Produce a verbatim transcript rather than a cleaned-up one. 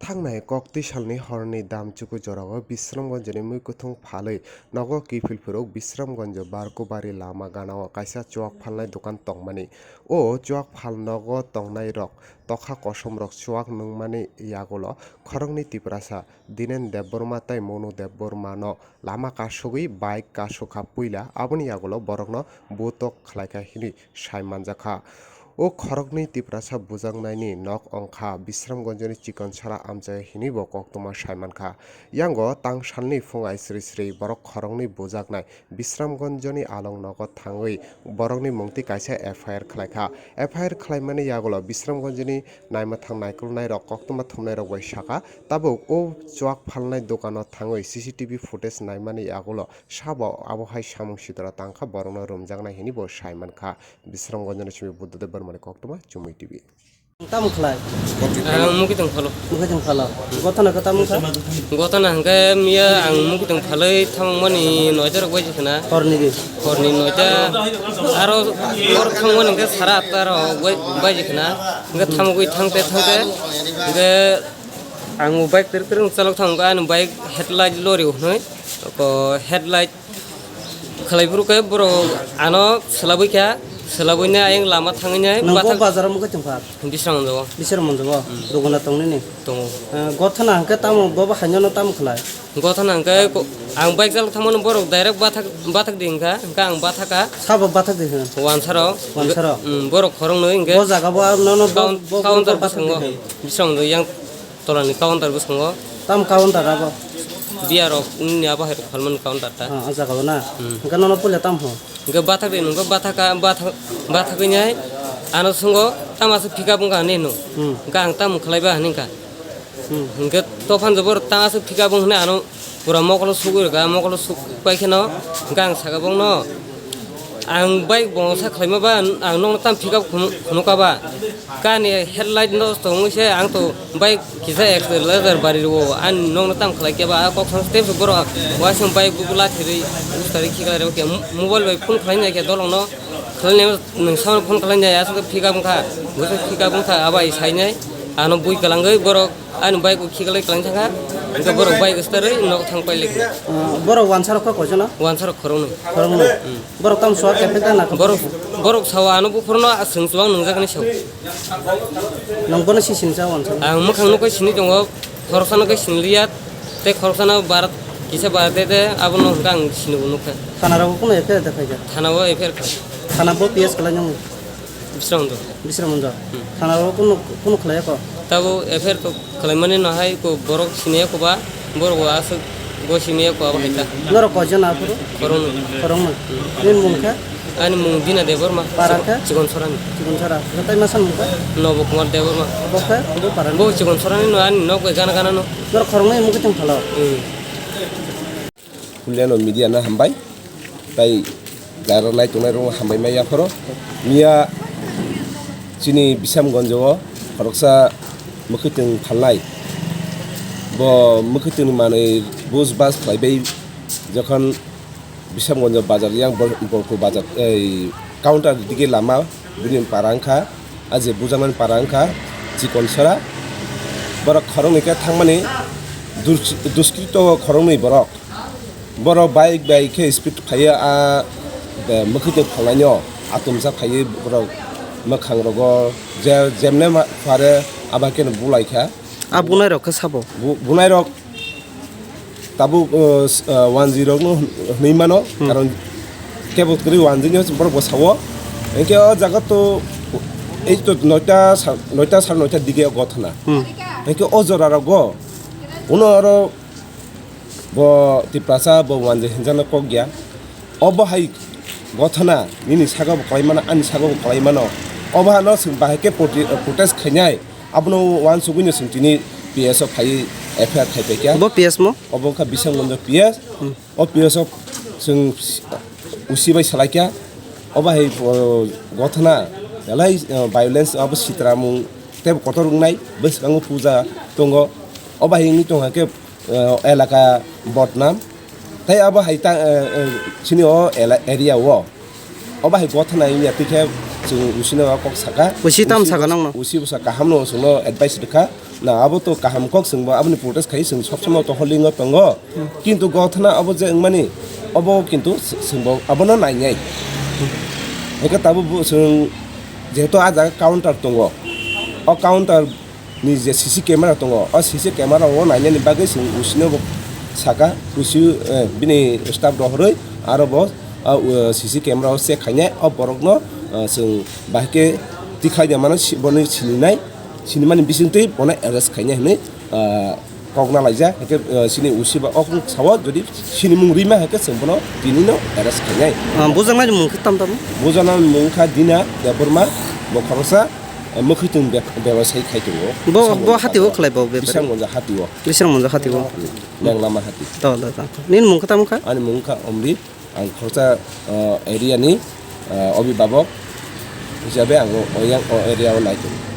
Thangnai kokti salni horni damchuku jorao Bisramganjni mui kuthung phalwi nogo kiphil phiruk Bisramganj Barkubari lama ganao kaisa chuak phalnai dokan tongmani. O chuak phal nogo tongnairok tokha kosomrok chuak nungmani yagulo khoroknwi Tiprasa Dinen Debbarma tei Monu Debbarmano lama kasugwi bike kasukha puila, aboni yagulo borokno butok khlaikha hinwi sai manjakha. O khoroknwi Tiprasa bujaknaini nok wngkha Bisramganjni Chikonsara amchai hinwi bo koktwma sai mankha. Yango tang salni phung ai sri sri borok khoroknwi bujaknai Bisramganjni along nogo thangwi borokni mungtwi kaisa F I R khlaikha. F I R khlaimani yagulo Bisramganjni naima thang naikolnairok koktwma thumnairok bai sakha, tabuk o chuak phalnai dokano thangwi C C T V footage naimani yagulo sabo abo hai samung sitra tangkha, borokno romjaknai hinwi bo sai mankha. Bisramganjni simi Buddhadev Barmani koktwma Chumui T V. Tamo khlai? Ang mukitwng phalo. Mukitwng phalo. Gotana khe tamo kha? Gotana hwnkhe miya ang mukitwng phalwi thamokmani noita rok baji khna. Horni di? Horni noita. Aro hor thangmani hwnkhe sara atta rok bai-, baji khna. Hwnkhe thamogwi thangte thangte hwnkhe ang bo bike kwrwk kwrwk chalok thango, ani bike headlight lori hwnwi. Ko headlight khlai phuru khe borok ano swlabwi kha, swlabwini ayang lama thangwi nai. Nwng bo bathak bazaro mukitwng pha? Bisramganj o. Bisramganj o? Hmm. Dogana tongnini? Tongo. Eh, gothana hwnkhe tamo, bobo haino no tamo khlai? Gothana hwnkhe ko-, ang bike chalok thangmano borok direct bathak, bathak di hwnkha, hwnkha ang bathakha. Sabo bathak di hwnkha? Wansaro. Wansaro? Hmm, borok khoroknwi hwnkhe. Bo jaga bo nono bo, coun-, bo, bo counter bathak di bwskango. Hwnkha? Bisramganj o yang Tolani counter bwskango. Tam counter abo? Biya rok, nini abo hai rok phalmani counter ta. Ah, ah, jaga o na? Hmm. Hwnkhe nono puila tam ho? Hwnkhe bathak de, hwnkhe bathaka, bathak, bathagwi nai ano swngo, tam aswk pick up wngkha hinwi hwno. Hmm. Hwnkhe ang tamo khlaiba hinwi kha. Hmm. Hwnkhe tophan jobor tam aswk pick up wng hinwi ano pura mokolo sugwi rwkha, mokolo suk pai kheno hwnkhe ang saka bongno, ang bike bongsa khlaima ba ang nokno tam pick up khunu-, khunukha ba. Kani headlight nosto wngwi se ang to bike kisa accelerator bari rwo, ani nokno tam khlai khe ba, a kok sam step borok uaising bike bubu lathi rwi ustari khiklai rw khe mo-, mobile bai phone khlai nai khe dolong no khlai nai, nwng samano phone khlai nai aswk pick up wngkha, bwswk pick up wngkha, abai sai nai ano bui kwlangwi borok ani bike bo khiklai kwlai thangkha, hwnkhe borok bike starwi nok thang pai lai kha. Ah, borok wansarok kha koijono? Wansarok khoroknwi. Khoroknwi? Hmm. Borok tamo suwak khe pheta na? Borok, borok sao ano buphurno aswng chuwak nwngjak hinwi sao. Nwng bono si sini sa wansarok? Ang mwkhang nukwi sini tongo, khoroksano khe sini liya, tei khoroksano bar kisa bar de de, abono hwnkhe ang sini bo nukha. Thana rogo kuno F I R da khaikha? Thana o F I R kha. Thana bo P S khlai nang? Bisramganj. Bisramganj. Hmm. Thana rogo kuno, kuno khlai kho? Tabo F I R to khlaimani no hai ko borok sini ya ko ba, borok bo aswk bo sini ya ko abo hai ta. Norok koijon aphuru? Khoroknwi. Khoroknwi. Hmm. Nini mung khe? Ani mung Dina Debbarma. Para khe? Chikonsorani. Chikonsora. Tei masa mung khe? Nobo Kumar Debbarma. Bo khe? Bo para ni? Bo Chikonsorani no, ani nok bai gana gana no. Norok khoroknwi mung khe tong phalo? Hmm. Puliano media no hambai, tai jara nai tongnai rok hambai mai yaphoro. Miya chini Bisramganj o khoroksa mwkhwtwng phalnai, bo mwkhwtwng ni manwi bus bus khlai bai jokhon Bisramganj bazar yang Bol-, Bolku bazar, ei, counter dige lama, bini para wngkha, a je bujaknani para wngkha Chikonsora. Borok khoroknwi khe thangmani dus-, duskrito khoroknwi borok. Borok bike bai khe speed phaiya, a, be, mwkhwtwng phalnaino atumsa phaiwi borok mwkhang rogo je, jemne ma-, phare abo khe no bulai kha. A bunai rok khe sabo? Bu-, bunai rok tabuk, uh, s-, uh, one G rok no hwnwi mano, hmm, karon kebo kwrwi one G ni borok bo sao. Hinkhe o jaga to ei to noita sa-, noita sar noita dige o gothana. Hmm. Hinkhe o jora rogo uno oro bo Tiprasa bo one G hinjano kok ya. Obo hai gothana nini saka bo kwlai mano, ani saka bo kwlai mano. Obo hano chwng bahai khe proti-, protest khainai. Abono uansugwino chwng tini P S o phaiwi F I R khai paikha. Bo P S mo? Obo wngkha Bisramganj P S. Hmm. O P S o chwng usi bai salaikha. Obo hai, o, gothana belai, o, violence abo sitramung tei kotor wngnai bwskango puja tongo. Obo hai wngwi tongkha khe, o, elaka bodnam. Tei abo hai ta, o, o, chini o ela-, area o. Obo hai gothana wngya twi khe Chwng usino o kok saka. Usi tam saka nangno? Usi bwsa kahamno chwngno advice rwkha. Na abo to kaham kok, chwngbo aboni protest khai chwng sob somoi to holding o tongo. Kintu gothana abo je wngmani, obo kintu chwngbo abono nainai. Hwnkhe tabuk bo chwng jehetu ah jaga counter tongo. O counter ni je C C camera tongo, o C C camera o nainani bagwi chwng usino bo saka, usi, eh, bini staff rohorwi aro bo, ah, uh, C C camera o check khainai o borokno, ah, chwng bahai khe tikhlai de mano si-, bono sininai, sinimani bisingtwi bono arrest khainai hwnwi, ah, kok na laijak. Hwnkhe, ah, chini usi ba o sao jodi sinimung rima hwnkhe chwng bono tinino arrest khainai. Ah, bujaknai mung khe tam tamo? Bujaknai mung kha Dina Debbarma, bo khoroksa, eh, mwkhwtwng be-, bebasai khai tongo. Bo, bo hatio khlai bo bepari? Bisangmonja hatio. Bisangmonja hatio. Menglama hati. To, to, to. Nini mung khe tamo kha? Ani mung kha Omri, ang khoroksa, eh, area ni, eh, obibabok hisabe ang o, o yang, o area o nai tongo.